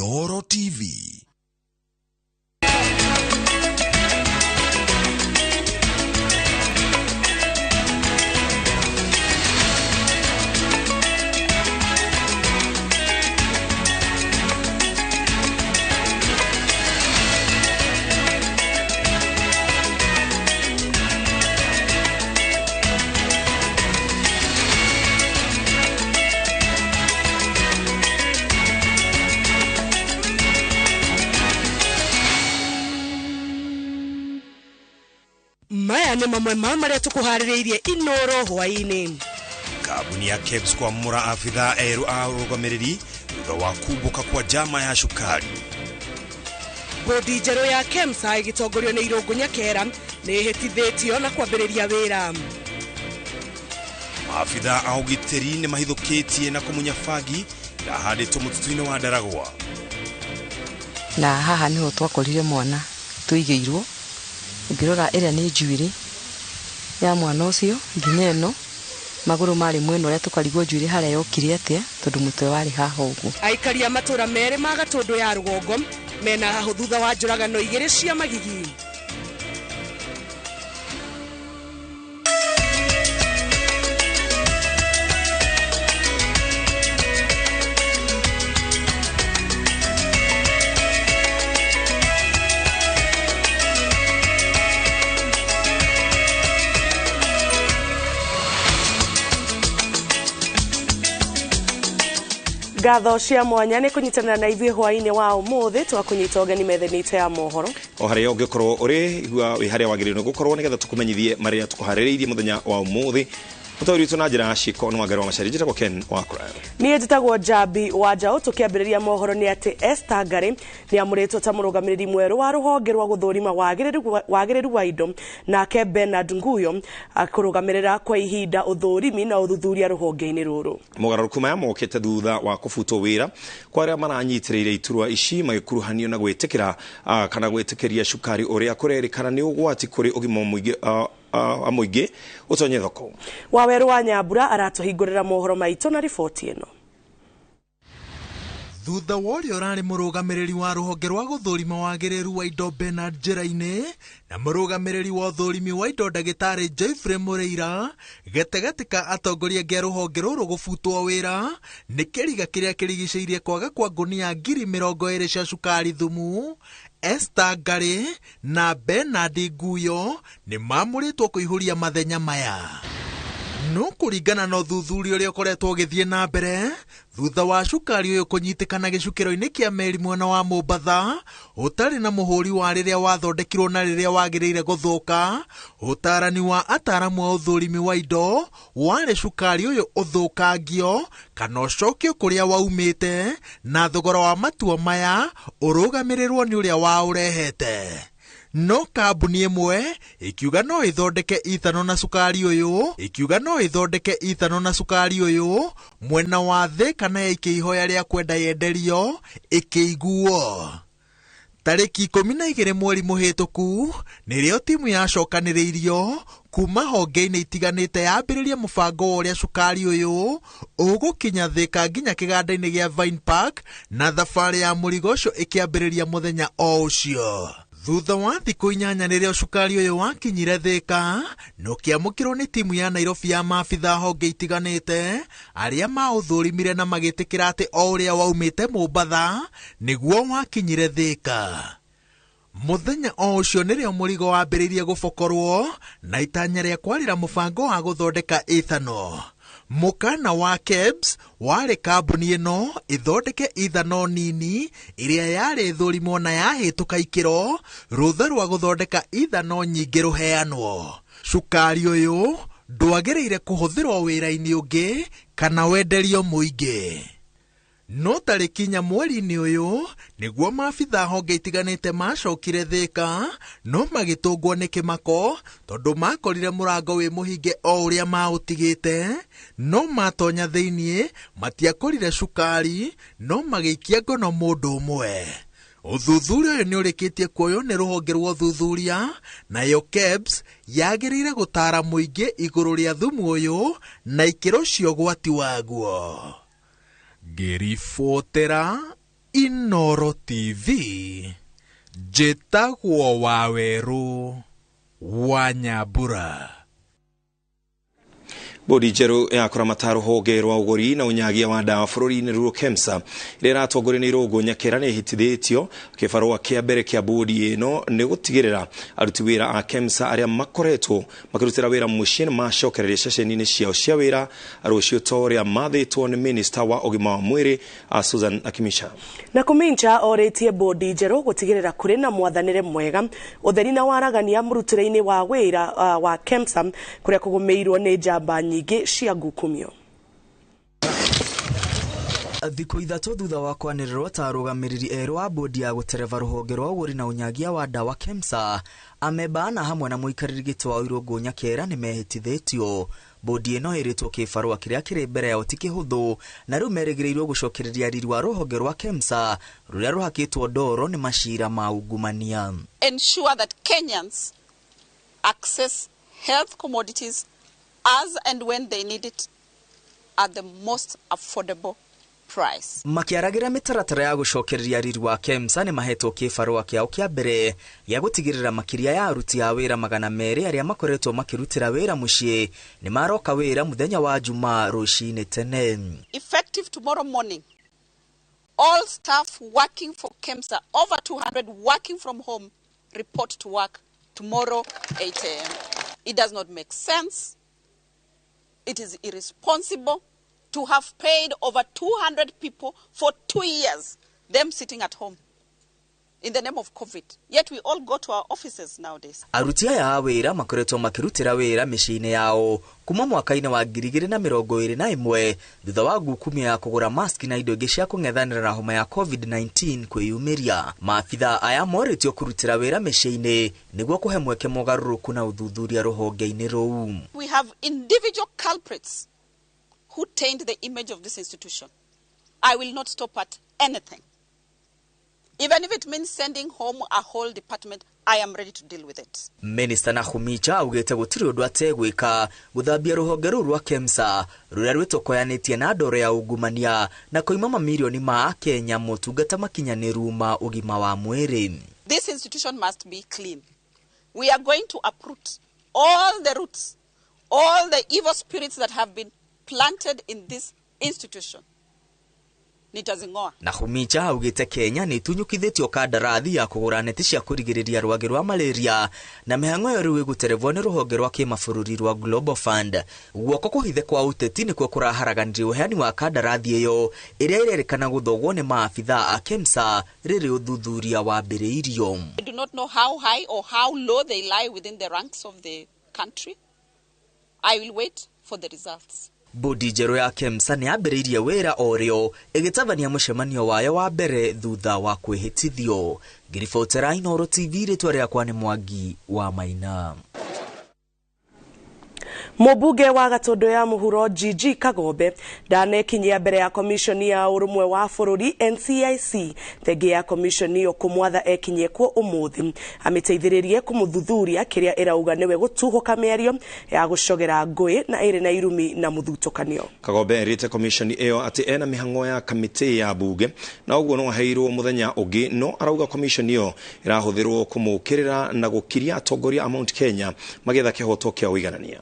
Inoro TV. Maya nĩ mamwe ma marĩa tũkũharĩrĩirie Inoro hwaĩ-inĩ. Kambuni ya KEBS kwamũra abithaa erũ a ũrũgamĩrĩri thutha wa kumbũka kwa njama ya cukari. Bodi njerũ ya KEMSA ĩgĩtongorio nĩ Irũngũ Nyakera nĩ ĩhĩtithĩtio na kwambĩrĩria wĩra. Maabithaa a ũgitĩri nĩ mahithũkĩtie na kũmunya bangi irahandĩtwo mũtitũ-inĩ wa Ndaragwa. Na haha nĩho twakorire mwana tũigĩirwo. Ũngĩrora ĩrĩa nĩ njuĩrĩ ya mwana ũcio nginya ĩno magũrũ marĩ mwena ũrĩa tũkarigwo njuĩrĩ harĩa yokire atĩa tondũ mũtwe warĩ haha ũguo. Aikari a matũra merĩ ma Gatũndũ ya rũgongo mena hahũ thutha wa njũragano igĩrĩ cia magigi. Ngatho cia mwanya nĩ kũnyitanĩra na ithuĩ hwaĩ-inĩ wa ũmũthĩ twakũnyita ũgeni metha-inĩ itũ ya mohoro. O harĩa ũngĩkorwo ũrĩ igua wĩ harĩa wagĩrĩirwo nĩ gũkorwo nĩgetha tũkũmenyithie marĩa tũkũharĩrĩirie mũthenya wa ũmũthĩ. Mũtaũri witũ na njĩra ya ciĩko nĩ Wangari wa Macharia, njĩtagwo Ken wa Kũraya. Niĩ njĩtagwo Njambi wa Njaũ. Tũkĩambĩrĩria mohoro nĩ atĩ Esther Ngari nĩ amũrĩtwo ta mũrũgamĩrĩri mwerũ wa rũhonge rwa gũthũrima wagĩrĩru wa indo, nake Bernard Nguyo akũrũgamĩrĩra kwa ihinda ũthũrimi na ũthuthuria rũhonge-inĩ rũrũ. Mogarũrũku maya mokĩte thutha wa kũbutwo wĩra kwa arĩa maranyitĩrĩire iturwa ici magĩkuruhanio na gwĩtĩkĩra kana gwĩtĩkĩria cukari ũrĩa kũrerĩkana nĩ ũgwati kũrĩ ũgima wa mũingĩ ũtonye thoko. Wawerũ wa Nyambura aratũhingũrĩra mohoro maitũ na riboti ĩno. Thutha wa ũrĩa ũrarĩ mũrũgamĩrĩri wa rũhonge rwa gũthũrima wagĩrĩru wa indo Bernard Njĩra-inĩ na mũrũgamĩrĩri wa ũthũrimi wa indo ndagĩtarĩ Geoffrey Mũrĩira gatagatĩ ka atongoria angĩ a rũhonge rũrũ gũbutwo wĩra nĩ kĩriga kĩrĩa kĩrigicĩirie kwaga kwa ngũnia 20,000 cia cukari thumu. Esther Ngari na Bernard Nguyo nĩ mamũrĩtwo kũihũria mathenya maya. No kũringana na ũthuthuria ũrĩa ũkoretwo ũgĩthiĩ na mbere thutha wa cukari ũyũ kũnyitĩkana gĩcukĩro-inĩ kĩa meri mwena wa Mombatha ũtarĩ na mũhũri wa rĩrĩa wathondekirwo na rĩrĩa wagĩrĩire gũthũka, ũtarani wa ataramu a ũthũrimi wa indo warĩ cukari ũyũ ũthũkangio kana ũcokio kũrĩa waumĩte na thogora wa matua maya ũrũgamĩrĩrwo nĩ ũrĩa waũrehete. No kambuni ĩmwe ĩkiuga no ĩthondeke ithano na cukari ũyũ ĩkiuga no ĩthondeke ithano na cukari ũyũ mwena wa thĩ kana ĩikie ihoya rĩa kwenda yenderio ĩkĩiguo. Tarĩki 12 mweri mũhĩtũku nĩrĩo timu yacokanĩrĩirio kuma honge-inĩ itiganĩte yambĩrĩria mũbango wa ũrĩa cukari ũyũ ũgũkinya Thĩka nginya kĩganda-inĩ gĩa Vine Park na thabarĩ ya mũrigo ũcio ĩkĩambĩrĩria mũthenya o ũcio. Thutha wa thikũ 8 nĩrĩo cukari ũyũ wakinyire Thĩka na ũkĩamũkĩrwo nĩ timu ya Nairobi ya maabithaa honge itiganĩte arĩa maũthũrimire na magĩtĩkĩra atĩ o ũrĩa waumĩte Mombatha nĩguo wakinyire Thĩka. Mũthenya o ũcio nĩrĩo mũrigo wambĩrĩirie gũbokorwo na itanya rĩa kwarĩra mũbango wa gũthondeka ithano. Mũkana wa KEBS warĩ kambuni ĩno ĩthondeke ithano nini ĩrĩa yarĩ thũrimwo na yahĩtũka ikĩro rũtha rwa gũthondeka ithano nyingĩ rũheanwo. Cukari ũyũ ndwagĩrĩire kũhũthĩrwo wĩra-inĩ ũngĩ kana wenderio mũingĩ. No tarĩki 4 mweri-inĩ ũyũ nĩguo maabithaa honge itiganĩte macokire Thĩka no magĩtũngwo nĩ kĩmako tondũ makorire mũrango wĩ mũhinge o ũrĩa maũtigĩte, no matonya thĩiniĩ matiakorire cukari no magĩikia ngono mũndũ ũmwe. Ũthuthuria ũyũ nĩ ũrĩkĩtie kuoywo nĩ rũhonge rwa ũthuthuria nayo KEBS yagĩrĩire gũtaara mũingĩ igũrũ rĩa thumu ũyũ na ikĩro cia ũgwati waguo. Ngĩribotera Inoro TV, njĩtagwo Wawerũ wa Nyambura. Bodi njerũ ya kũramata rũhonge rwa ũgũri na ũnyagia wa ndawa bũrũri-inĩ rũrũ KEMSA ĩrĩa ĩratongorio nĩ Irũngũ Nyakera nĩ ĩhĩtithĩtio. Kĩbarũa kĩa mbere kĩa bodi ĩno nĩ gũtigĩrĩra aruti wĩra a KEMSA arĩa makoretwo makĩrutĩra wĩra mũciĩ nĩ macokereria ceceni-inĩ ciao cia wĩra rũciũ ta ũrĩa mathĩtwo nĩ minista wa ũgima wa mwĩrĩ Susan Nakhumicha. Nakhumicha orĩtie bodi njerũ gũtigĩrĩra kũrĩ na mwathanĩre mwega, ũtheri na waragania mũrutĩre-inĩ wa wĩra wa KEMSA kũrĩa kũgũmĩirwo nĩ njamba nyingĩ cia ngukumio. Thikũ 3 thutha wa kwanĩrĩrwo ta arũgamĩrĩri erũ a bodi ya gũtereba rũhonge rwa ũgũri na ũnyagia wa ndawa KEMSA, amemba ana hamwe na mũikarĩri gĩtĩ wa Irũngũ Nyakera nĩ mehĩtithĩtio. Bodi ĩno ĩrĩtwo kĩbarũa kĩrĩa kĩrĩ mbere yao ti kĩhũthũ, na rĩu merĩgĩrĩirwo gũcokereria riri wa rũhonge rwa KEMSA rũrĩa rũhakĩtwo ndoro nĩ macira ma ungumania. Ensure that Kenyans access health commodities as and when they need it at the most affordable price. Makiaragira mĩtaratara ya gũcokereria riri wa KEMSA nĩ mahetwo kĩbarũa kĩao kĩa mbere gĩa gũtigĩrĩra makĩria ya aruti a wĩra 200 arĩa makoretwo makĩrutĩra wĩra mũciĩ nĩ maroka wĩra mũthenya wa Jumaa rũcinĩ tene. Effective tomorrow morning, all staff working for KEMSA, over 200 working from home, report to work tomorrow 8 a.m. It does not make sense. It is irresponsible to have paid over 200 people for 2 years, them sitting at home in the name of COVID. Yet we all go to our offices nowadays. Aruti aya a wĩra makoretwo makĩrutĩra wĩra mĩciĩ-inĩ yao kuma mwaka-inĩ wa 2021 thutha wa ngukumio ya kũgũra maski na indo ingĩ cia kũng'ethanĩra na homa ya COVID-19 kwĩyumĩria. Maabitha aya morĩtio kũrutĩra wĩra mĩciĩ-inĩ nĩguo kũhe mweke mogarũrũku na ũthuthuria rũhonge-inĩ rũu. We have individual culprits who taint the image of this institution. I will not stop at anything. Even if it means sending home a whole department, I am ready to deal with it. Minister Nakhumicha augĩte gũtirĩ ũndũ ategwĩka gũthambia rũhonge rũu rwa KEMSA rũrĩa rwĩtokoyanĩtie na ndoro ya ungumania na kũima mamirioni ma Akenya motungata makinyanĩru ma ũgima wa mwĩrĩ. This institution must be clean. We are going to uproot all the roots, all the evil spirits that have been planted in this institution. Nitazingoa. Nakhumicha augĩte Kenya nĩ ĩtunyũkithĩtio kandarathi ya kũgũra neti cia kũrigĩrĩria rwagĩ rwa malaria na mĩhang'o ĩyo rĩu ĩgũterebwo nĩ rũhonge rwa kĩmabũrũri rwa Global Fund. Guoko kũhithe kwa ũteti nĩkuo kũraharaganirie ũheani wa kandarathi ĩyo ĩrĩa ĩrerĩkana gũthogwo nĩ maabitha a KEMSA rĩrĩ ũthuthuria wambĩrĩirio. I do not know how high or how low they lie within the ranks of the country. I will wait for the results. Bodi njerũ ya KEMSA nĩ yambĩrĩirie wĩra o rĩo ĩgĩtabania mũcemanio wayo wa mbere thutha wa kwĩhĩtithio. Ngĩribotera Inooro TV, rĩtwa rĩakwa nĩ Mwangi wa Maina. Mũmbunge wa Gatũndũ ya Mũhuro GG Kagombe ndanekinyia mbere ya komishoni ya ũrũmwe wa bũrũri NCIC thengia ya komishoni ĩyo kũmwatha ekinyie kuo ũmũthĩ amĩteithĩrĩrie kũmũthuthuria kĩrĩa ĩrauga nĩwe gũtuhũka mĩario ya gũcogera ngũĩ na ĩrĩ na irumi na mũthutũkanio. Kagombe erĩte komishoni ĩyo atĩ ena mĩhang'o ya kamĩtĩ ya bunge na ũguo no aheirwo mũthenya ũngĩ, no arauga komishoni ĩyo ĩrahũthĩrwo kũmũkĩrĩra na gũkiria atongoria a Mount Kenya magĩetha kĩhoto kĩa ũiganania.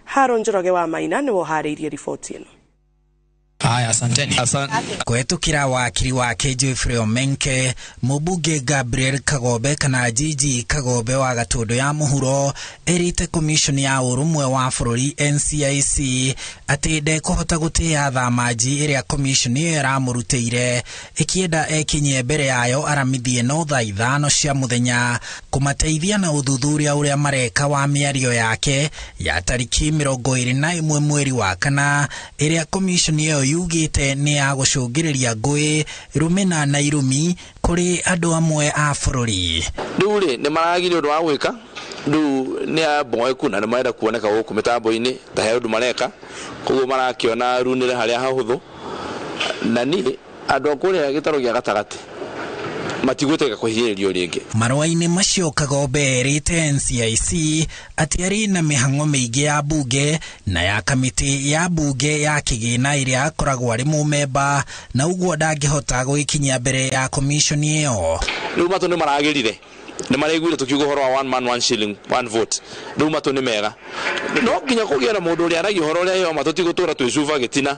Haron Njoroge wa Maina nĩwe ũharĩirie riboti ĩno. Haya, asanteni. Kũhetũkĩra wakiri wake Geoffrey Omenke, mũmbunge Gabriel Kagombe kana Gigi Kagombe wa Gatũndũ ya Mũhuro ĩrĩte komishoni ya ũrũmwe wa bũrũri NCIC atĩ ndekũhota gũtĩĩa thamanji ĩrĩa komishoni ĩyo ĩramũrutĩire ĩkĩenda ekinyie mbere yayo aramithie no thaa 5 cia mũthenya kũmateithia na ũthuthuria ũrĩa mareka wa mĩario yake ya tariki 21 mweri wa kana ĩrĩa komishoni ĩyo yugĩte nĩ ya gũcũngĩrĩria ngũĩ, rũmena na irumi kũrĩ andũ amwe a bũrũri. Rĩu rĩ nĩ maragire ũndũ wa gwĩka, rĩu nĩ amboeku na nĩ marenda kuoneka gũkũ mĩtambo-inĩ ta he ũndũ mareka, koguo marakĩona runĩre harĩa hahũthũ. Na niĩ andũ a kũrĩa gĩtarũ gĩa gatagatĩ Matigwĩtĩka kũhinyĩrĩrio rĩngĩ. Marũa-inĩ macio Kagombe erĩte NCIC atĩ arĩ na mĩhang'o mĩingĩ ya bunge na ya kamĩtĩ ya bunge ya kĩgĩna ĩrĩa akoragwo arĩ mũmemba, na ũguo ndangĩhota gũgĩkinyia mbere ya komishoni ĩyo. Rĩu matũ nĩ maragĩrire, nĩ maraiguire tũkiuga ũhoro wa one man one shilling one vote. Rĩu matũ nĩ mega, no nginya kũgĩe na mũndũ ũrĩa aragia ũhoro ũrĩa ĩyo ma, tũtigũtũra twĩcuba gĩtina.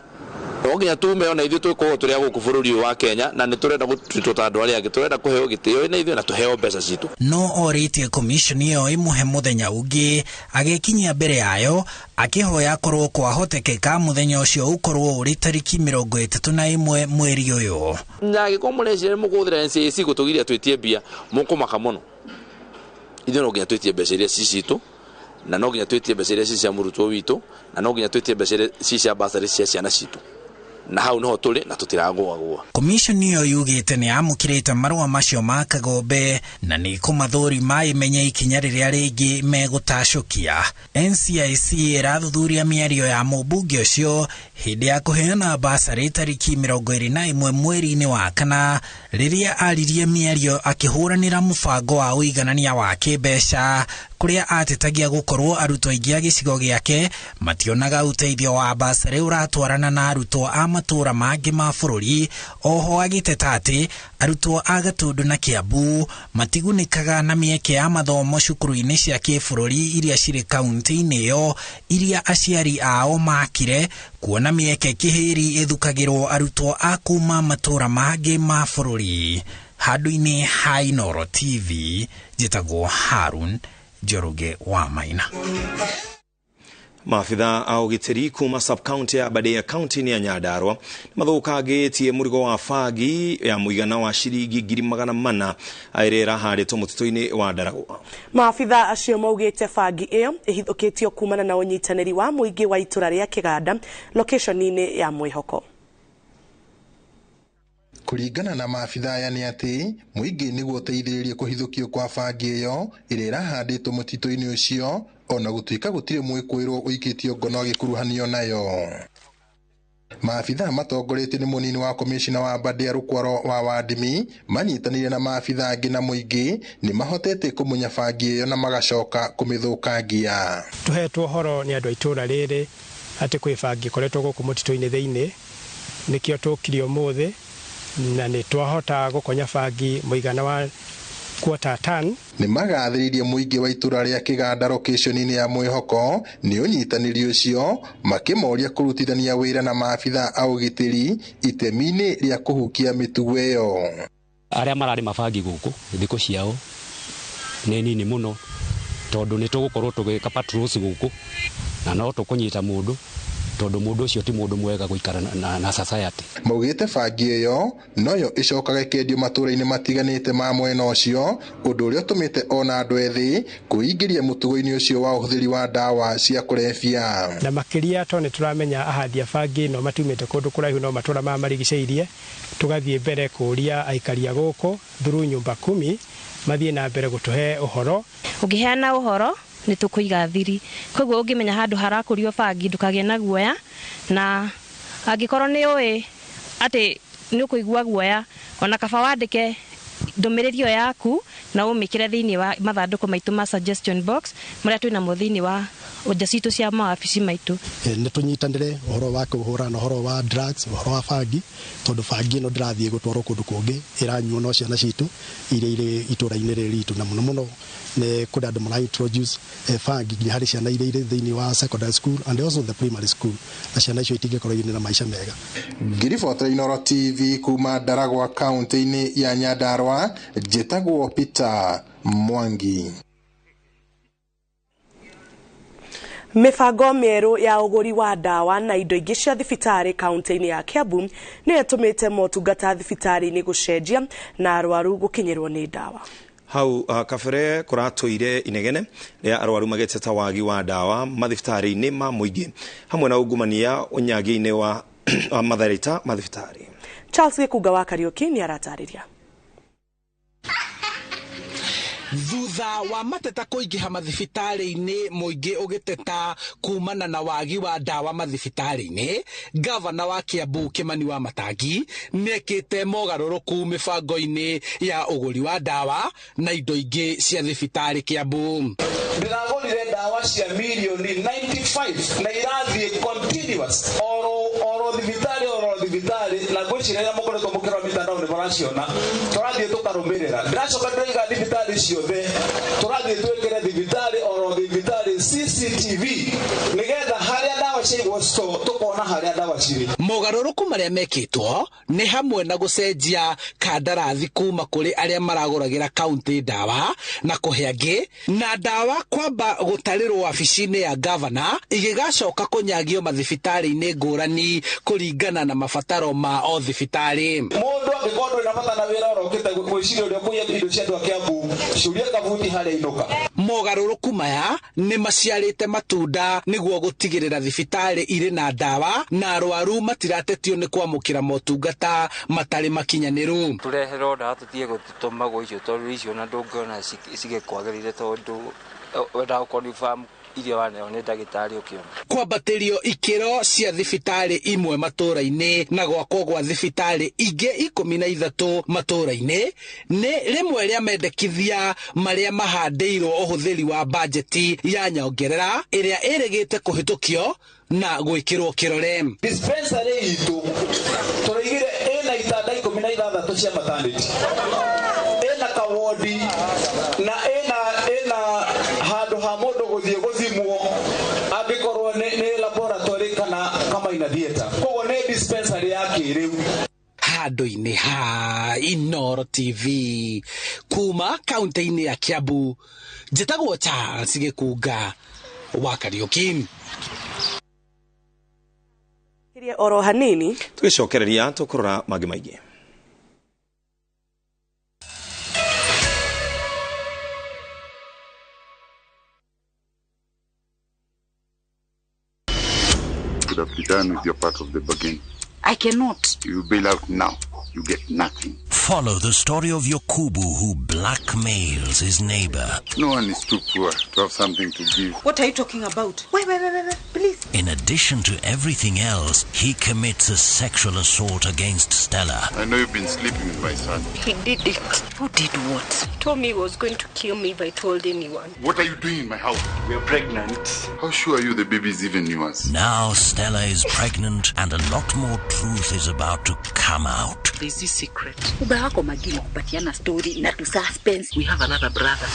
No nginya tume ona ithuĩ twĩkorwo tũrĩ a gũkũ bũrũri ũyũ wa Kenya, na nĩ tũrenda gũtuĩtwo ta andũ arĩa angĩ, tũrenda kũheo gĩtĩo na ithuĩ na tũheo mbeca citũ. No orĩtie komishoni ĩyo ĩmũhe mũthenya ũngĩ agĩkinyia mbere yayo, akĩhoya korwo kwahotekeka mũthenya ũcio ũkorwo ũrĩ tarĩki 31 mweri ũyũ. Na angĩkorwo mũreciria nĩ mũkũhũthĩra NCIC gũtũgiria twĩtie mbia, mũkũmaka mũno. Ithuĩ no nginya twĩtie mbeca iria ci citũ, na no nginya twĩtie mbeca iria ci cia mũrutwo witũ, na no nginya twĩtie mbeca iria ci cia bursary cia ciana citũ. Na hau niho tũrĩ na tũtiragũagũa. Komishoni ĩyo yugĩte nĩ yamũkĩrĩte marũa macio ma Kagombe na nĩ kũmathũrima ĩmenye ikinya rĩrĩa rĩngĩ megũtacũkia. NCIC ĩrathuthuria mĩario ya mũmbunge ũcio hĩndĩ ya kũheana basarĩ tarĩki 21 mweri-inĩ wa kana, rĩrĩa aririe mĩario akĩhũranĩra mũbango wa ũiganania wa kĩmbeca, kũrĩa atetagia gũkorwo arutwo aingĩ a gĩcigo gĩake mationaga ũteithio wa basarĩ ũratwarana na arutwo a matũra mangĩ ma bũrũri. Oho agĩteta atĩ arutwo a Gatũndũ na Kiambu matigunĩkaga na mĩeke ya mathomo cukuru-inĩ cia kĩbũrũri iria cirĩ kaunti-inĩ ĩyo, iria aciari ao makire, kuona mĩeke kĩhĩri ĩthukagĩrwo arutwo a kuma matũra mangĩ ma bũrũri. Handũ-inĩ ha Inooro TV, njĩtagwo Harun Njoroge wa Maina. Maabitha a ũgitĩri kuma sub-county ya Aberdare county-inĩ ya Nyandarua nĩmathũkangĩtie mũrigo wa bangi ya mũigana wa ciringi 400,000 ĩrĩa ĩrahandĩtwo mũtitũ-inĩ wa Ndaragwa. Maabitha acio maugĩte bangi ĩyo ĩhithũkĩtio kumana na ũnyitanĩri wa mũingĩ wa itũra rĩa Kĩganda location-inĩ ya Mwĩhoko. Kũringana na maabitha aya nĩ atĩ mũingĩ nĩguo ũteithĩrĩrie kũhithũkio kwa bangi ĩyo ĩrĩa ĩrahandĩtwo mũtitũ-inĩ ũcio, ona gũtuĩka gũtirĩ mwĩkũĩrwo ũikĩtio ngono agĩkuruhanio nayo. Maabitha matongoretio nĩ mũnini wa komishina wa Aberdare Rũkwaro wa Wandimi manyitanĩire na maabitha angĩ na mũingĩ nĩ mahotete kũmunya bangi ĩyo na magacoka kũmĩthũkangia. Tũhetwo ũhoro nĩ andũ a itũũra rĩrĩ atĩ kwĩ bangi ĩkoretwo gũkũ mũtitũ-inĩ thĩinĩ, nĩkĩo tũkire ũmũthĩ na nĩ twahota gũkonya bangi mũigana wa quarter ton. Nĩ magathĩrĩirie mũingĩ wa itũra rĩa Kĩganda location-inĩ ya Mwĩhoko nĩ ũnyitanĩri ũcio, makĩmoria kũrutithania wĩra na maabitha a ũgitĩri itemi-inĩ rĩa kũhukia mĩtugo ĩyo. Arĩa mararĩma bangi gũkũ thikũ ciao nĩ nini mũno, tondũ nĩ tũgũkorwo tũgĩka patrols gũkũ na no tũkũnyita mũndũ, tondũ mũndũ ũcio ti mũndũ mwega gũikara na society. Maugĩte bangi ĩyo noyo ĩcokaga ĩkendio matũũra-inĩ matiganĩte ma mwena ũcio, ũndũ ũrĩa ũtũmĩte ona andũ ethĩ kwĩingĩria mũtugo-inĩ ũcio wa ũhũthĩri wa ndawa cia kũrebia. Na makĩria tondũ nĩ tũramenya ahandi a bangi no matumĩte kũndũ kũraihu no matũũra maya marigicĩirie, tũgathiĩ mbere kũũria aikari a gũkũ through nyumba kumi mathiĩ na mbere gũtũhe ũhoro. Ũngĩheana ũhoro nĩ tũkũiga thiri, koguo ũngĩmenya handũ harakũrio bangi ndũkagĩe na guoya, na angĩkorwo nĩ ũĩ atĩ nĩ ũkũigua guoya, ona kaba wandĩke ndũmĩrĩri ĩyo yaku na ũmĩkĩre thĩinĩ wa mathandũkũ maitũ ma suggestion box marĩa twĩnamo thĩinĩ wa nja citũ cia mawabici maitũ. Nĩ tũnyitanĩre ũhoro wa kũhũrana ũhoro wa drugs, ũhoro wa bangi, tondũ bangi ĩno ndĩrathiĩ gũtwarwo kũndũ kũngĩ, ĩranyuo no ciana citũ iria irĩ itũra-inĩ rĩrĩ ritũ, na mũno mũno nĩ kũrĩ andũ mara introduce bangi nginya harĩ ciana iria irĩ thĩinĩ wa secondary school and also the primary school, na ciana icio itingĩkorwo irĩ na maica mega. Ngĩribotera Inooro TV kuma Ndaragwa kaunti-inĩ ya Nyandarua, njĩtagwo Peter Mwangi. Mĩbango mĩerũ ya ũgũri wa ndawa na indo ingĩ cia thibitarĩ kaunti-inĩ ya Kiambu nĩyo ĩtũmĩte motungata thibitarĩ-inĩ gũcenjia na arwaru gũkinyĩrwo nĩ ndawa. Hau kabere kũratũire inegene rĩa arwaru magĩteta wagi wa ndawa mathibitarĩ-inĩ ma mũingĩ hamwe na ungumania ũnyagia-inĩ wa matharĩta mathibitarĩ. Charles Gĩkunga wa Kariũki nĩ aratarĩria. Thutha wa mateta kũingĩha mathibitarĩ-inĩ, mũingĩ ũgĩteta kumana na wagi wa ndawa mathibitarĩ-inĩ, gavana wa Kiambu Kimani wa Matangi nĩekĩte mogarũrũku mĩbango-inĩ ya ũgũri wa ndawa na indo ingĩ cia thibitarĩ Kiambu. Ndĩragũrire ndawa cia mirioni 95 na irathiĩ continuous oro thibitarĩ oro thibitarĩ, na ngwĩciria rĩrĩa mũkoretwo mũkĩrora mitandao nĩ mũraciona, tũrathiĩ tũkarũmĩrĩra. Ndĩracoka ndĩraiga thibitarĩ ciothe tũrathiĩ twĩkĩre thibitarĩ oro thibitarĩ CCTV nĩgetha harĩa ndawa ciaigwo store tũkona harĩa ndawa cirĩ. Mogarũrũku marĩa mekĩtwo nĩ hamwe na gũcenjia kandarathi kuma kũrĩ arĩa maragũragĩra kaunti ndawa na kũhe angĩ, na ndawa kwamba gũtarĩrwo wabici-inĩ ya gavana igĩgacoka kũnyagio mathibitarĩ-inĩ ngũrani kũringana na mabataro ma o thibitarĩ. Mũndũ angĩkorwo ndũrĩ na bata na wĩra ũrokĩte gwĩciria ũrĩa ũkũiya indo cia andũ a Kiambu, curia kabuti harĩa inũka. Mogarũrũku maya nĩ maciarĩte matunda nĩguo gũtigĩrĩra thibitarĩ irĩ na ndawa na arwaru matiratetio nĩ kwamũkĩra motungata matarĩ makinyanĩru. Tũreherwo ndawa tũtige gũtũmagwo icio tondũ icio na ndũngĩona cigĩkwagĩrĩire tondũ wendaga gũ-confirm iria waneo nĩ ndagĩtarĩ ũkĩona. Kwambatĩrio ikĩro cia thibitarĩ imwe matũra-inĩ na gwakwo gwa thibitarĩ ingĩ 13 matũra-inĩ nĩ rĩmwe rĩa mendekithia marĩa mahandĩirwo ũhũthĩri wa bajeti ya nyongerera ĩrĩa ĩrĩgĩte kũhĩtũkio na gwĩkĩrwo kĩrore. Dispensary itũ tũraigire ĩna itanda 16 cia maternity, ĩna kawodi na ĩna handũ ha mũndũ gũthiĩ gũthimwo angĩkorwo nĩ laboratory kana kamaina theatre. Koguo nĩ dispensary ya kĩrĩu. Handũ-inĩ ha Inooro TV kuma kaunti-inĩ ya Kiambu, njĩtagwo Charles Gĩkunga wa Kariũki. Oro hanini tũgĩcokereria tũkũrora mangĩ maingĩ. Could have begun with your part of the bargain. I cannot. You bail out now, you get nothing. Follow the story of Yokubu who blackmails his neighbor. No one is too poor to have something to give. What are you talking about? Wait, please. In addition to everything else, he commits a sexual assault against Stella. I know you've been sleeping with my son. He did it. Who did what? He told me he was going to kill me if I told anyone. What are you doing in my house? We're pregnant. How sure are you the baby is even yours? Now Stella is pregnant and a lot more truth is about to come out. There's this secret. Story na suspense. We have another brother.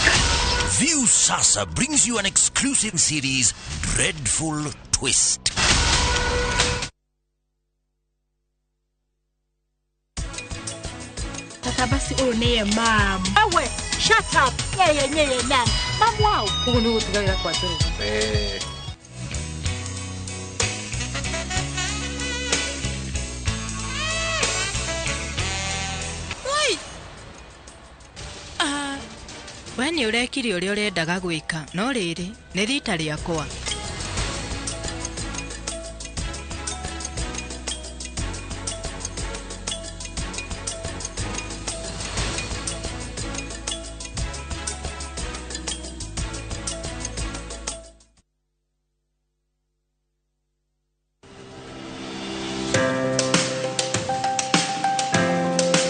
View Sasa brings you an exclusive series, Dreadful Twist. Tata basi uyu niye mam. Awe, shut up. Yeye nyeye nani. Mam wao. Ugu ni gutigagira kwa Njoroge. Eh. We nĩ ũrekire ũrĩa ũrendaga gwĩka, no rĩrĩ nĩ rita rĩakwa.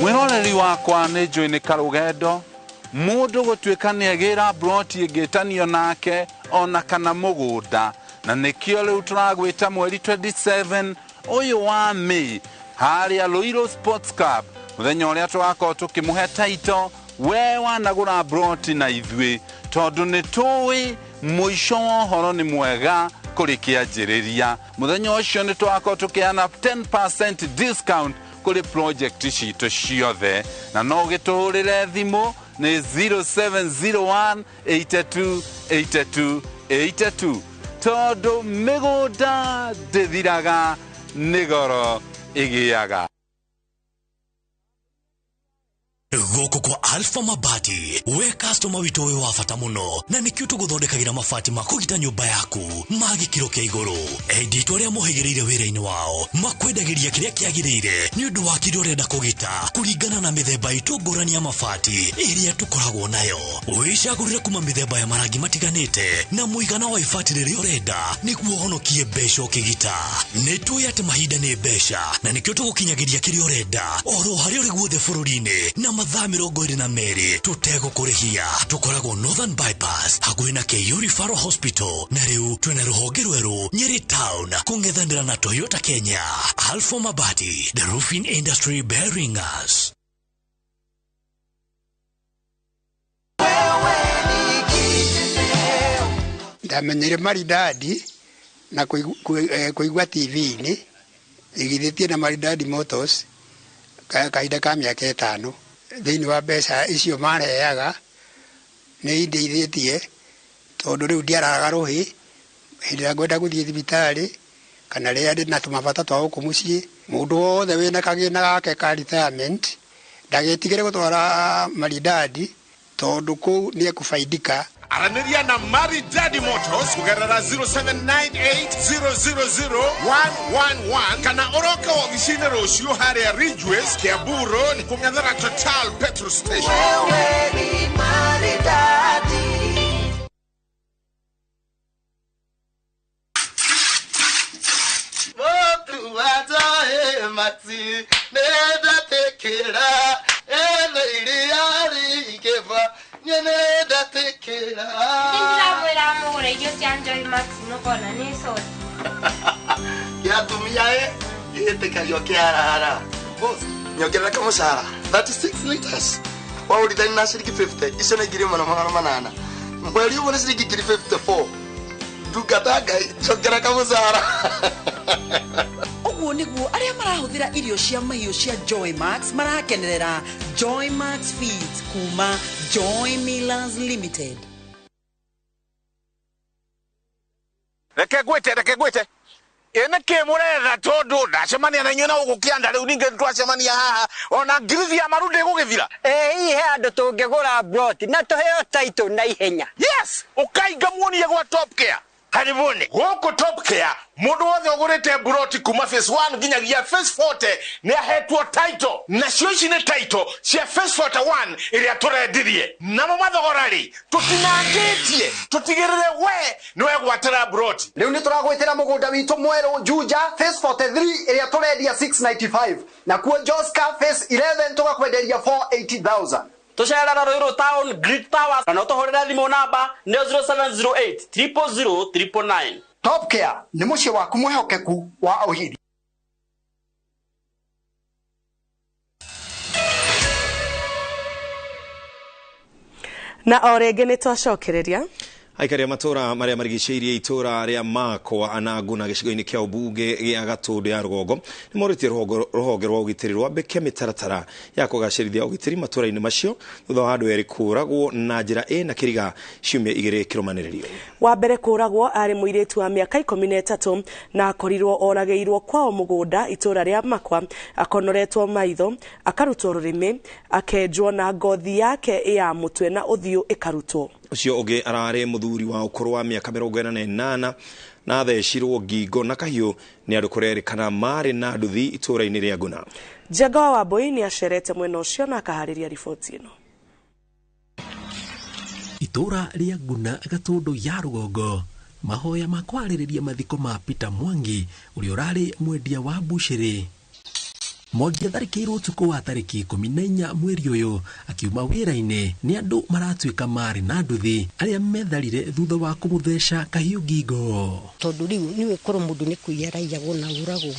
Mwĩroreri wakwa nĩ njũĩ nĩ karũgendo mũndũ gũtuĩka nĩagĩra broti ĩngĩtanio nake ona kana mũgũnda, na nĩkĩo rĩu tũragwĩta mweri 27 ũyũ wa May harĩa Ruiru Sports Club, mũthenya ũrĩa tũgakorwo tũkĩmũhe taito we wanagũra broti na ithuĩ, tondũ nĩ tũĩ mũico wa ũhoro nĩ mwega kũrĩ kĩanjĩrĩria. Mũthenya ũcio nĩ tũgakorwo tũkĩheana 10% discount kũrĩ project citũ ciothe, na no ũgĩtũhũrĩre thimũ nĩ 0701 82 82 82 tondũ mĩgũnda ndĩthiraga nĩ goro ĩgĩaga. Gũkũ kwa Alpha Mabati, we customer witũ wĩ wa bata mũno, na nĩkĩo tũgũthondekagĩra mabati ma kũgita nyũmba yaku ma gĩkĩro kĩa igũrũ. Endia itũ arĩa mohĩgĩrĩire wĩra-inĩ wao makwendagĩria kĩrĩa kĩagĩrĩire nĩ ũndũ wa kĩrĩa ũrenda kũgita kũringana na mĩthemba itũ ngũrani ya mabati ĩrĩa tũkoragwo nayo. Wĩcagũrĩre kuma mĩthemba ya marangi matiganĩte na mũigana wa ibati rĩrĩa ũrenda nĩguo ũhonokie mbeca ũkĩgita. Nĩ tũĩ atĩ mahinda nĩ mbeca na nĩkĩo tũgũkinyagĩria kĩrĩa ũrenda oro harĩa ũrĩ guothe bũrũri-inĩ na mathaa 22 tũtegũkũrĩhia. Tũkoragwo Northern Bypass hakuhĩ na KU Referral Hospital, na rĩu twĩna rũhonge rwerũ Nyeri Town kũng'ethanĩra na Toyota Kenya. Alpha Mabati, the roofing industry bearing us. Ndamenyire Maridadi na kũigua TV-inĩ igithĩtie na Maridadi Motors kahinda ka mĩaka 5. Thĩinĩ wa mbeca icio marehaga nĩ indeithĩtie tondũ rĩu ndiararaga rũhĩ hĩndĩ ĩrĩa ngwenda gũthiĩ thibitarĩ kana rĩrĩa ndĩ na tũmabata twa gũkũ mũciĩ. Mũndũ wothe wĩna kagĩna gake ka retirement ndagĩtigĩre gũtwara Maridadi tondũ kũu nĩ ekũbaidika. Aranĩria na Maridadi Motors kũgerera 0798000111 kana ũroke wabici-inĩ rũciũ harĩa Ridgeways, Kiambu Road, kũng'ethera Total petrol station. Wewe ni Maridadi. Motu wa mati nenda ene iria rĩingĩva nyendatikira. Ndĩramwĩra mũgũre irio cia Joy Max nũkona nĩ soda. Kĩa atumia ĩ gĩtĩkagio kĩarara. Boss, nyongerera kamũcara 36 liters. Waũrithani na ciringi 50, icio nĩ 1800. Mweri ũmwe nĩ ciringi 54. Ndungata Ngai, njongera kamũcara. Ũguo nĩguo arĩa marahũthĩra irio cia mahiũ cia Joy Max marakenerera Joy Max Feeds kuma Joy Millers Limited. Reke ngwĩte ĩ nĩkĩ mũretha tondũ ndacemania na inyuĩ na gũkũ kĩanda rĩu ningĩ twacemania haha ona ngirithi ya maru ndĩgũgĩthira. Ĩ hihi he andũ tũngĩgũra plot na tũheo title na ihenya. Yes, ũkainga muonie gwa Top Care. Karibuni gũkũ Top Care mũndũ wothe ũgũrĩte mburoti kuma phase 1 nginyagia phase 40 nĩ ahetwo title, nacio ici nĩ title cia phase 41 ĩrĩa tũrendirie. Namo mathogora rĩ tũtinangĩtie tũtigĩrĩre we nĩ wegwatĩra mburoti. Rĩu nĩ tũragwĩtĩra mũgũnda witũ mwerũ Juja phase 43 ĩrĩa tũrendia 695, nakuo Joska phase 11 tũgakwenderia 480,000. Tũcerera Ruiru Town Great Towers kana ũtũhũrĩre thimũ namba nĩ 0708 000 999. Top Care nĩ mũciĩ waku mwĩhokeku wa ũhiri. Na o rĩngĩ nĩ twacokereria Aikari a matũra marĩa marigicĩirie itũra rĩa Makwa na Nguna gĩcigo-inĩ kĩa ũmbunge gĩa Gatũndũ ya rũgongo nĩ morĩtie rũhonge rwa ũgitĩri rwambĩke mĩtaratara ya kũgacĩrithia ũgitĩri matũra-inĩ macio thutha wa andũ erĩ kũũragwo na njĩra ĩna kĩriga ciumia igĩrĩ kĩrũmanĩrĩrio. Wa mbere kũũragwo arĩ mũirĩtu wa mĩaka 13 na akorirwo oragĩirwo kwao mũgũnda itũra rĩa Makwa, akonoretwo maitho, akarutwo rũrĩmĩ, akenjwo na ngothi yake ya mũtwe na ũthiũ ĩkarutwo. Ũcio ũngĩ ararĩ mũthuri wa ũkũrũ wa mĩaka 48 na athecirwo ngingo na kahiũ nĩ andũ kũrerĩkana marĩ na nduthi itũra-inĩ rĩa Nguna. Njenga wa Wambui nĩ acerete mwena ũcio na akaharĩria riboti ĩno. Itũra rĩa Nguna Gatũndũ ya rũgongo, mahoya ma kwarĩrĩria mathiko ma Peter Mwangi ũrĩa ũrarĩ mwendia wa mbucĩrĩ. Mwangi atharĩkĩirwo ũtukũ wa tarĩki 14 mweri ũyũ akiuma wĩra-inĩ nĩ andũ maratuĩka marĩ na nduthi arĩa metharire thutha wa kũmũtheca kahiũ ngingo. Tondũ rĩu nĩwe korwo mũndũ nĩ kũiya araiyagwo na ũragwo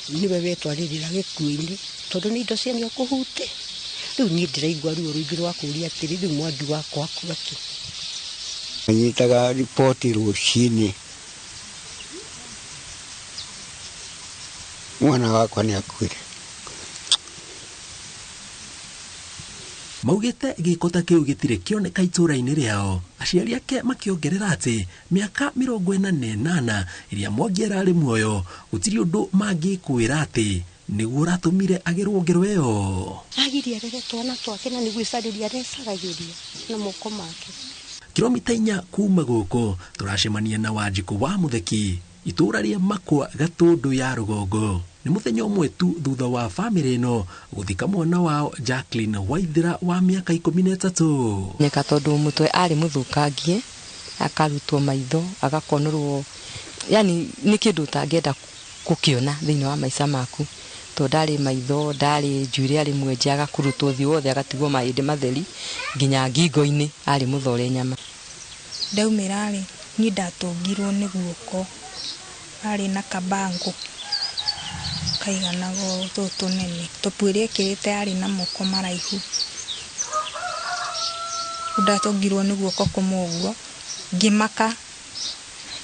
nĩwe wetwarĩrĩra gĩkuũ-inĩ tondũ nĩ indo ciene ũkũhute. Rĩu niĩ ndĩraigua ruo rũingĩ rwa kũũria atĩrĩ, rĩu Mwangi wakwa akua kĩ? Nyitaga riboti rũcinĩ mwana wakwa nĩ akuire. Maugĩte gĩko ta kĩu gĩtirĩ kĩoneka itũra-inĩ rĩao. Aciari ake makĩongerera atĩ mĩaka 48 ĩrĩa Mwangi ararĩ muoyo gũtirĩ ũndũ mangĩkwĩra atĩ Nĩguo ũratũmire agerwo ngero ĩyo. Agiria rere twana twake na nĩguo icarĩria arecaragĩria na moko make. Kilomita 4 kuma gũkũ tũracemania na Wanjikũ wa Mũtheki itũũra rĩa Makwa Gatũndũ ya rũgongo. Nĩ mũthenya ũmwe tu thutha wa bamĩrĩ ĩno gũthika mwana wao Jacqueline Waithera wa mĩaka 13. Nyeka tondũ mũtwe arĩ mũthũkangie, akarutwo maitho, agakonorwo, yani nĩ kĩndũ ũtangĩenda gũkĩona thĩinĩ wa maica maku. Tondũ ndarĩ maitho, ndarĩ njuĩrĩ, arĩ mwenje, agakurutwo ũthiũ wothe, agatigwo mahĩndĩ matheri nginya ngingo-inĩ, arĩ mũthore nyama. Ndaumĩra rĩ, niĩ ndatũngirwo nĩ guoko, arĩ na kabango kaiganaga ũũ tũtũ tũnene, topu ĩrĩa ekĩrĩte yarĩ na moko maraihu. Ndatũngirwo nĩ guoko kũmwe ũguo, ngĩmaka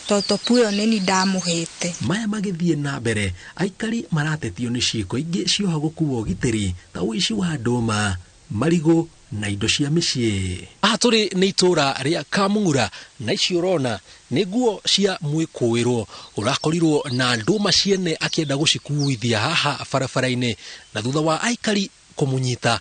tondũ topu ĩyo nĩ niĩ ndamũhete. Maya magĩthiĩ na mbere, aikari maratetio nĩ ciĩko ingĩ cioha gũkuua ũgitĩri ta ũici wa ndũma, marigũ na indo cia mĩciĩ. Haha tũrĩ nĩ itũũra rĩa Kamung'ura na ici ũrona nĩ nguo cia mwĩkũĩrwo ũrakorirwo na ndũma ciene akĩenda gũcikuithia haha barabara-inĩ, na thutha wa aikari kũmũnyita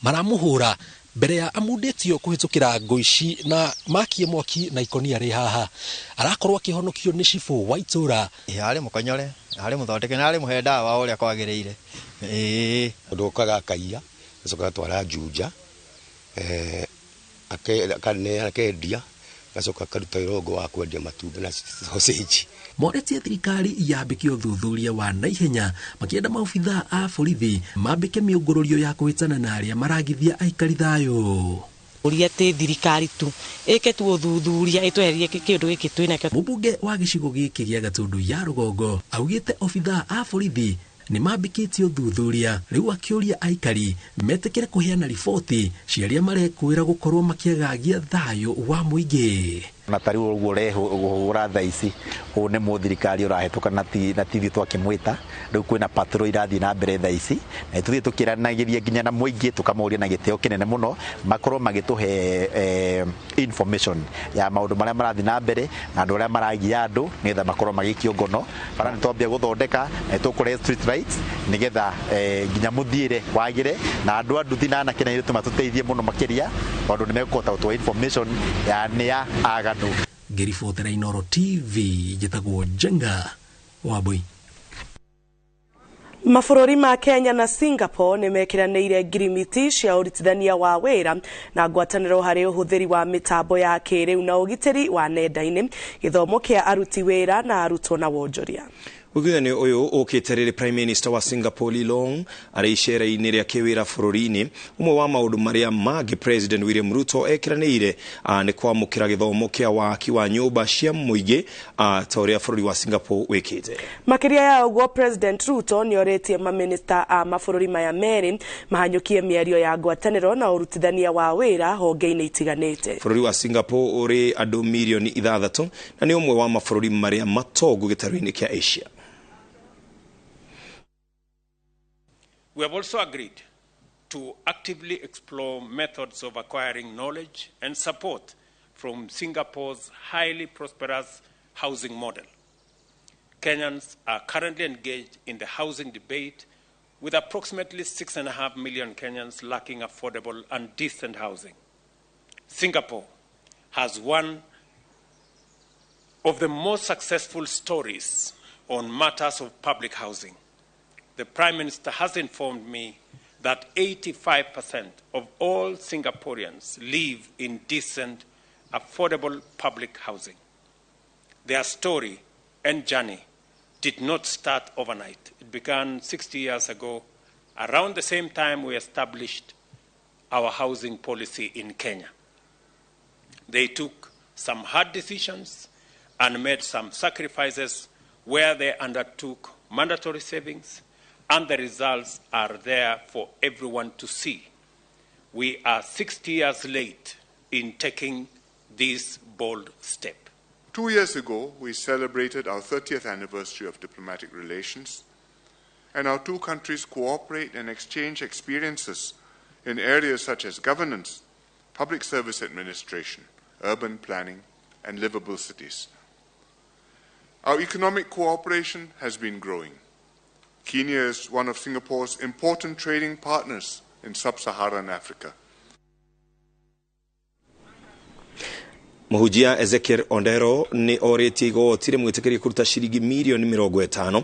maramũhũra mbere ya amundĩtio kũhĩtũkĩra ngũ ici na makie mwaki na ikonia rĩ haha. Arakorwo akĩhonokio nĩ cibũ wa itũũra. Arĩ mũkonyore, arĩ mũthondeke na arĩ mũhe ndawa ũrĩa kwagĩrĩire. Mũndũ okaga akaiya, acoka agatwara Juja, akendia, agacoka akaruta wĩra wa kwendia matumbĩ na sausage. Moretie thirikari yambĩke ũthuthuria wa naihenya makĩenda maobithaa a borithi mambĩke mĩũngũrũrio ya kũhĩtana na arĩa maragithia aikari thayũ. Ũria atĩ thirikari tu ĩke tu ũthuthuria ĩtweherie kĩũndũ gĩkĩ twĩ nakĩo. Mũmbunge wa gĩcigo gĩkĩ gĩa Gatũndũ ya rũgongo augĩte obithaa a borithi nĩ mambĩkĩtie ũthuthuria, rĩu akĩũria aikari metĩkĩre kũheana riboti cia arĩa marekwĩra gũkorwo makĩagagia thayũ wa mũingĩ. Na ta rĩu ũguo ũrehũra thaa ici, ũũ nĩ mũthirikari ũrahĩtũka na ti ithuĩ twakĩmwĩta. Rĩu kwĩna patrol irathiĩ na mbere thaa ici, na tũthiĩ tũkĩranagĩria nginya na mũingĩ, tũkamoria na gĩtĩo kĩnene mũno makorwo magĩtũhe information ya maũndũ marĩa marathiĩ na mbere na andũ arĩa maragia andũ nĩgetha makorwo magĩikio ngono. Bara nĩ twambia gũthondeka na tũkũrehe street lights nĩgetha nginya mũthiĩre wagĩre, na andũ a nduthi na anake na airĩtu matũteithie mũno makĩria tondũ nĩ mekũhota gũtũhe information ya nĩ a aganu. Ngĩribotera Inooro TV, njĩtagwo Njenga Wambui. Mabũrũri ma Kenya na Singapore nĩ mekĩranĩire ngirimiti cia ũrutithania wa wĩra na ngwatanĩro harĩ ũhũthĩri wa mĩtambo ya kĩrĩu na ũgitĩri wa nenda-inĩ, gĩthomo kĩa aruti wĩra na arutwo na wonjoria. Ũiguithanio ũyũ ũkĩte rĩrĩ Prime Minister wa Singapore Lee Long arĩ icera-inĩ rĩa kĩwĩra bũrũri-inĩ. Ũmwe wa maũndũ marĩa mangĩ President William Ruto ekĩranĩire nĩ kwamũkĩra gĩthomo kĩa waki wa nyũmba cia mũingĩ ta ũrĩa bũrũri wa Singapore wĩkĩte. Makĩria ya ũguo, President Ruto nĩ orĩtie mamĩnĩsta a mabũrũri maya merĩ mahanyũkie mĩario ya ngwatanĩro na ũrutithania wa wĩra honge-inĩ itiganĩte. Bũrũri wa Singapore ũrĩ andũ mirioni 6 na nĩ ũmwe wa mabũrũri marĩa matongu gĩtarũ-inĩ kĩa Asia. We have also agreed to actively explore methods of acquiring knowledge and support from Singapore's highly prosperous housing model. Kenyans are currently engaged in the housing debate, with approximately 6.5 million Kenyans lacking affordable and decent housing. Singapore has one of the most successful stories on matters of public housing. The Prime Minister has informed me that 85% of all Singaporeans live in decent, affordable public housing. Their story and journey did not start overnight. It began 60 years ago, around the same time we established our housing policy in Kenya. They took some hard decisions and made some sacrifices where they undertook mandatory savings, and the results are there for everyone to see. We are 60 years late in taking this bold step. 2 years ago, we celebrated our 30th anniversary of diplomatic relations, and our two countries cooperate and exchange experiences in areas such as governance, public service administration, urban planning, and livable cities. Our economic cooperation has been growing. Kenya is one of Singapore's important trading partners in sub-Saharan Africa. Mũhunjia Ezekiel Ondero nĩ orĩtie igoti rĩmwĩtĩkĩrie kũruta ciringi mirioni 50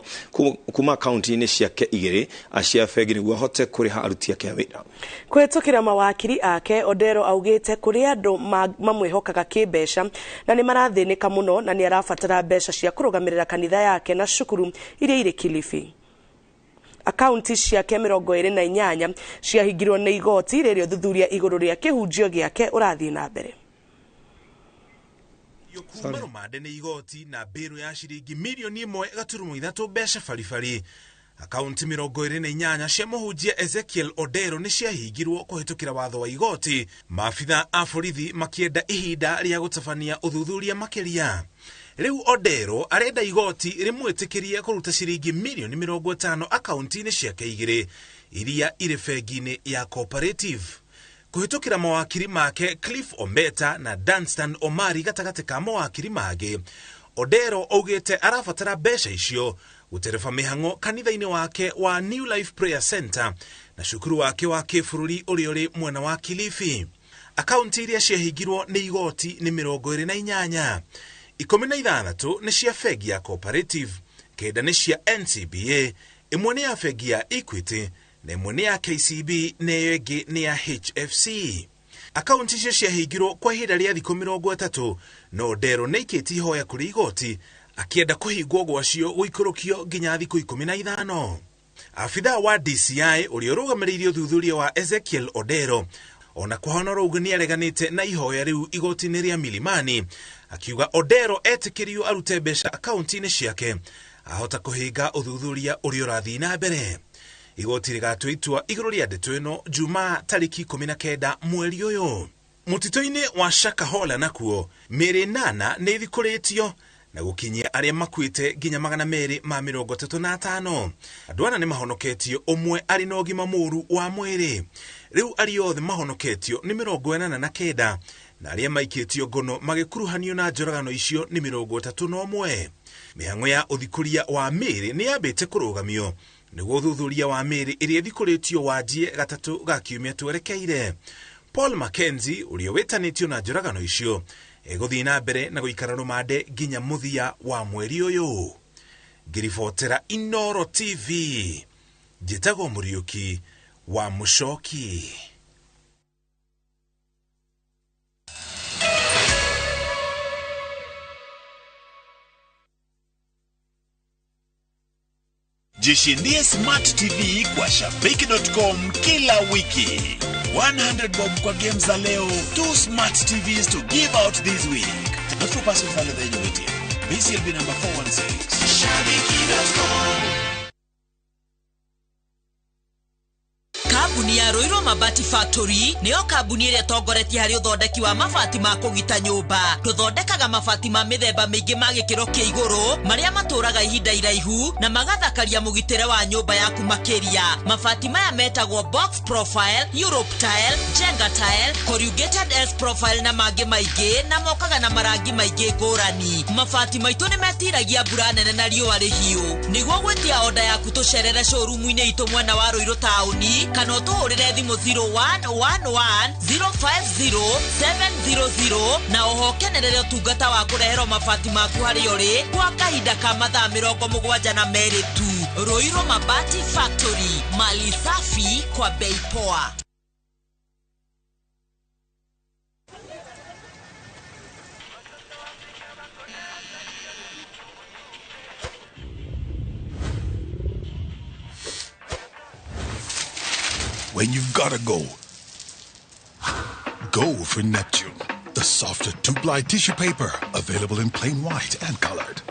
kuma akaunti-inĩ ciake igĩrĩ cia bengi nĩguo ahote kũrĩha aruti ake a wĩra. Kũhĩtũkĩra mawakiri ake, Odero augĩte kũrĩ andũ mamwĩhokaga kĩmbeca na nĩ marathĩnĩka mũno na nĩ arabatara mbeca cia kũrũgamĩrĩra kanitha yake na cukuru iria irĩ Kilifi. Akaunti ciake 28 ciahingirwo nĩ igoti rĩrĩa ũthuthuria igũrũ rĩa kĩhunjio gĩake ũrathiĩ na mbere. Kuma rũmande nĩ igoti na mbĩrũ ya ciringi mirioni 1.3 mbeca baribari. Akaunti 28 cia mũhunjia Ezekiel Odero nĩ ciahingirwo kũhĩtũkĩra watho wa igoti, maabitha a borithi makĩenda ihinda rĩa gũtabania ũthuthuria makĩria. Rĩu Odero arenda igoti rĩmwĩtĩkĩrie kũruta ciringi mirioni 50 akaunti-inĩ ciake igĩrĩ iria irĩ bengi-inĩ ya Cooperative. Kũhĩtũkĩra mawakiri make Cliff Ombeta na Danstan Omari gatagatĩ ka mawakiri mangĩ, Odero augĩte arabatara mbeca icio gũtereba mĩhang'o kanitha-inĩ wake wa New Life Prayer Center na cukuru wake wa kĩbũrũri ũrĩa ũrĩ mwena wa Kilifi. Akaunti iria ciahingirwo nĩ igoti nĩ 28, 16 nĩ cia bengi ya Cooperative, 9 nĩ cia NCBA, 1 nĩ ya bengi ya Equity na ĩmwe nĩ ya KCB na ĩyo ĩngĩ nĩ ya HFC. Akaunti icio ciahingirwo kwa ihinda rĩa thikũ 30, no Odero nĩ aikĩtie ihoya kũrĩ igoti akĩenda kũhingwo gwacio gũikũrũkio nginya thikũ 15. Abithaa wa DCI ũrĩa ũrũgamĩrĩire ũthuthuria wa Ezekiel Odero ona kũhana ũguo nĩ areganĩte na ihoya rĩu igoti-inĩ rĩa Milimani, akiuga Odero etĩkĩrio arute mbeca akaunti-inĩ ciake ahota kũhinga ũthuthuria ũrĩa ũrathiĩ na mbere. Igoti rĩgatua itua igũrũ rĩa ndeto ĩno Jumaa tarĩki 19 mweri ũyũ. Mũtitũ-inĩ wa Shakahola nakuo mĩĩrĩ 8 nĩ ĩthikũrĩtio na gũkinyia arĩa makuĩte nginya 235. Andũ ana nĩ mahonoketio, ũmwe arĩ na ũgima mũũru wa mwĩrĩ. Rĩu arĩa othe mahonoketio nĩ 89 na arĩa maikĩtio ngono magĩkuruhanio na njũragano icio nĩ 31. Mĩhang'o ya ũthikũria wa mĩĩrĩ nĩ yambĩte kũrũgamio nĩguo ũthuthuria wa mĩĩrĩ ĩrĩa ĩthikũrĩtio wanjie gatatũ ga kiumia twerekeire. Paul Mackenzie ũrĩa wĩtanĩtio na njũragano icio egũthiĩ na mbere na gũikara rũmande nginya mũthia wa mweri ũyũ. Ngĩribotera Inoro TV, njĩtagwo Mũriũki wa Mũcoki. Jishindie Smart TV kwa Shabiki.com kila wiki. 100 bob kwa games za leo, 2 Smart TVs to give out this week. Not for persons under the age of 18. BCLB number 416. Shabiki.com. Kambuni ya Ruiru Mabati Factory nĩyo kambuni ĩrĩa ĩtongoretie harĩ ũthondeki wa mabati ma kũgita nyũmba. Tũthondekaga mabati ma mĩthemba mĩingĩ ma gĩkĩro kĩa igũrũ marĩa matũraga ihinda iraihu na magathakaria mũgitĩre wa nyũmba yaku makĩria. Mabati maya metagwo box profile, Europe tile, Jenga tile, corrugated S profile na mangĩ maingĩ, na mokaga na marangi maingĩ ngũrani. Mabati maitũ nĩ metiragia mbura nene na riũa rĩhiũ. Nĩguo gwĩtia oda yaku tũcerere showroom-inĩ itũ mwena wa Ruiru taũni kana ũtũhũrĩre thimũ 0111 050 700 na oho kenerere ũtungata wa kũreherwo mabati maku harĩa ũrĩ kwa kahinda ka mathaa 72 tu. Ruiru Mabati Factory, mali safi kwa bei poa. When you've gotta go, go for Neptune, the softer 2-ply tissue paper, available in plain white and colored.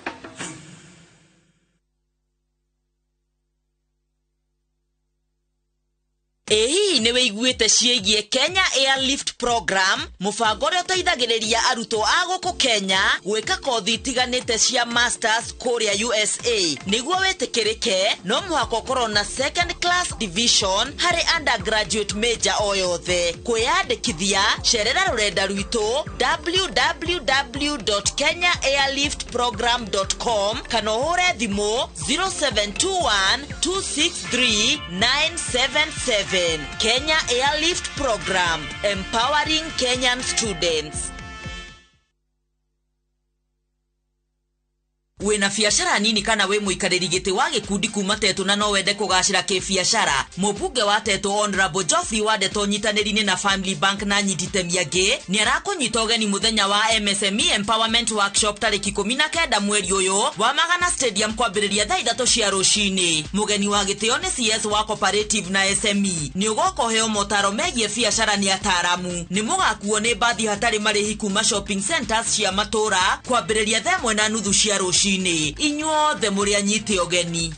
Ĩ hihi Hihi nĩ wĩiguĩte ciĩgiĩ Kenya Airlift Program, mũbango ũrĩa ũteithagĩrĩria arutwo a gũkũ Kenya gwĩka kothi itiganĩte cia masters kũrĩa USA? Nĩguo wĩtĩkĩrĩke no mũhaka ũkorwo na second class division harĩ undergraduate major o yothe. Kwĩyandĩkithia, cerera rũrenda rwitũ www.kenyaairliftprogram.com kana ũhũre thimũ 0721 263 977. Kenya Airlift Program, empowering Kenyan students. Wĩna biacara nini kana wĩ mũikarĩri gĩtĩ wa gĩkundi kuma Tetũ na no wende kũgacĩra kĩbiacara? Mũmbunge wa Tetũ Honorable Geoffrey Wandeto nyitanĩri-inĩ na Family Bank na anyiti itemi angĩ nĩ arakũnyita ũgeni mũthenya wa MSME Empowerment Workshop tarĩki 19 mweri ũyũ wa Magana Stadium kwambĩrĩria thaa 3 cia rũcinĩ. Mũgeni wa gĩtĩo nĩ CS wa Cooperative na SME. Nĩ ũgoka ũheo motaro megiĩ biacara nĩ ataaramu. Nĩ mũgakuo nĩ mbathi hatarĩ marĩhi kuma shopping centers cia matũra kwambĩrĩria thaa 1:30 cia rũcinĩ. Inyuothe mũrĩ anyite ũgeni.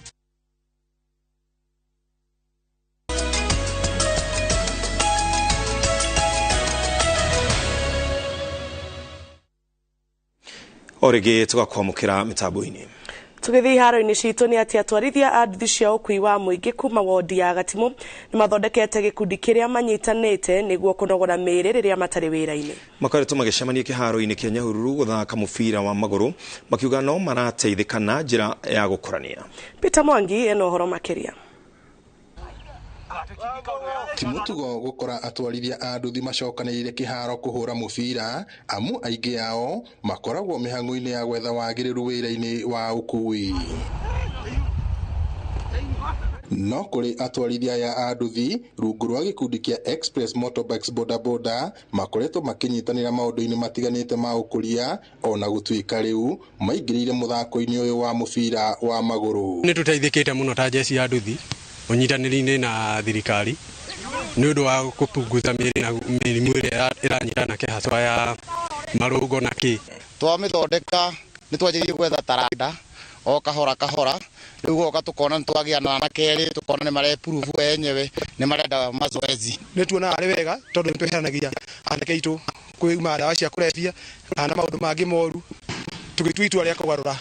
O rĩngĩ tũgakwamũkĩra mĩtambo-inĩ. Tũgĩthiĩ iharo-inĩ citũ nĩ atĩ atwarithia a nduthi cia ũkui wa mũingĩ kuma wondi ya Gatimũ nĩ mathondekete gĩkundi kĩrĩa manyitanĩte nĩguo kũnogora mĩĩrĩ rĩrĩa matarĩ wĩra-inĩ. Makoretwo magĩcemania kĩharo-inĩ kĩa Nyahururu gũthaka mũbira wa magũrũ makiuga no marateithĩka na njĩra ya gũkũrania. Peter Mwangi ena ũhoro makĩria. Ti mũtugo gũkora atwarithia a nduthi macokanĩrĩire kĩharo kũhũra mũbira, amu aingĩ ao makoragwo mĩhang'o-inĩ ya gwetha wagĩrĩru wĩra-inĩ wa ũkui. No kũrĩ atwarithia aya a nduthi rungu rwa gĩkundi kĩa Express Motorbikes Boda Boda makoretwo makĩnyitanĩra maũndũ-inĩ matiganĩte ma ũkũria, ona gũtuĩka rĩu maingĩrĩire mũthako-inĩ ũyũ wa mũbira wa magũrũ. Nĩ tũteithĩkĩte mũno ta jeci ya nduthi ũnyitanĩri-inĩ na thirikari nĩ ũndũ wa kũpunguza mĩrimũ ĩrĩa ĩranyitana kĩhacwa ya marũngo na kĩ. Twamĩthondeka nĩ twanjĩrĩirie gwetha taranda o kahora kahora, rĩu goka tũkona nĩ twagĩa na anake erĩ, tũkona nĩ marepurubu enyewe, nĩ marenda mazoezi. Nĩ tuonaga arĩ wega tondũ nĩ tweheranagia anake aitũ kwĩima ndawa cia kũrebia kana maũndũ mangĩ moru, tũgĩtua itua rĩa kũgarũra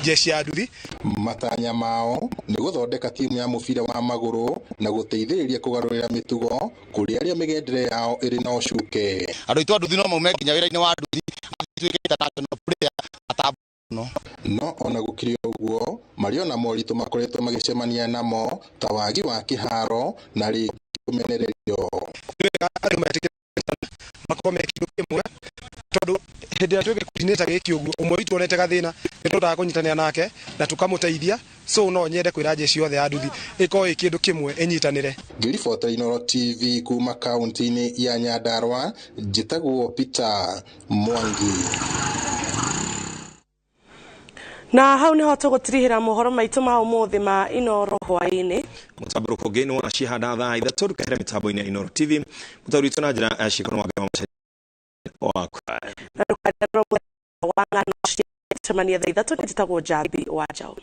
jeshi ya nduthi. Matanya mao nĩ gũthondeka timu ya mũbira wa magũrũ na gũteithĩrĩria kũgarũrĩra mĩtugo kũrĩ arĩa mĩgendere yao ĩrĩ na ũcuke. Andũ aitũ a nduthi no maume nginya wĩra-inĩ wa nduthi atuĩke international player atambo. No ona gũkĩrĩ ũguo marĩ ona moritũ makoretwo magĩcemania namo ta wagi wa kĩharo na rĩngĩ kũmenererio. Nĩ wega andũ metĩkĩre makorwo me kĩndũ kĩmwe tondũ hĩndĩ ĩrĩa twĩ gĩkundi-inĩ ta gĩkĩ ũguo ũmwe witũ onete gathĩna nĩ tũhotaga kũnyitanĩra nake na tũkamũteithia. So no nyende kwĩra jeshi yothe ya nduthi ĩkorwo ĩ kĩndũ kĩmwe ĩnyitanĩre. Ngĩribota Inooro TV kuma kaunti-inĩ ya Nyandarua, njĩtagwo Peter Mwangi. Na hau niho tũgũtirihĩra mohoro maitũ ma ũmũthĩ ma Inooro hwaĩ-inĩ. Mũtambũrũko ũngĩ nĩ wona cihanda thaa 3 ndũkehere mĩtambo-inĩ ya Inooro TV. Mũtaũri witũ na njĩra ya ciĩko nĩ Wangari wa Na ndũkariganĩrwo wa ng'ano cia cemania thaa 3 njĩtagwo Njambi wa Njaũ.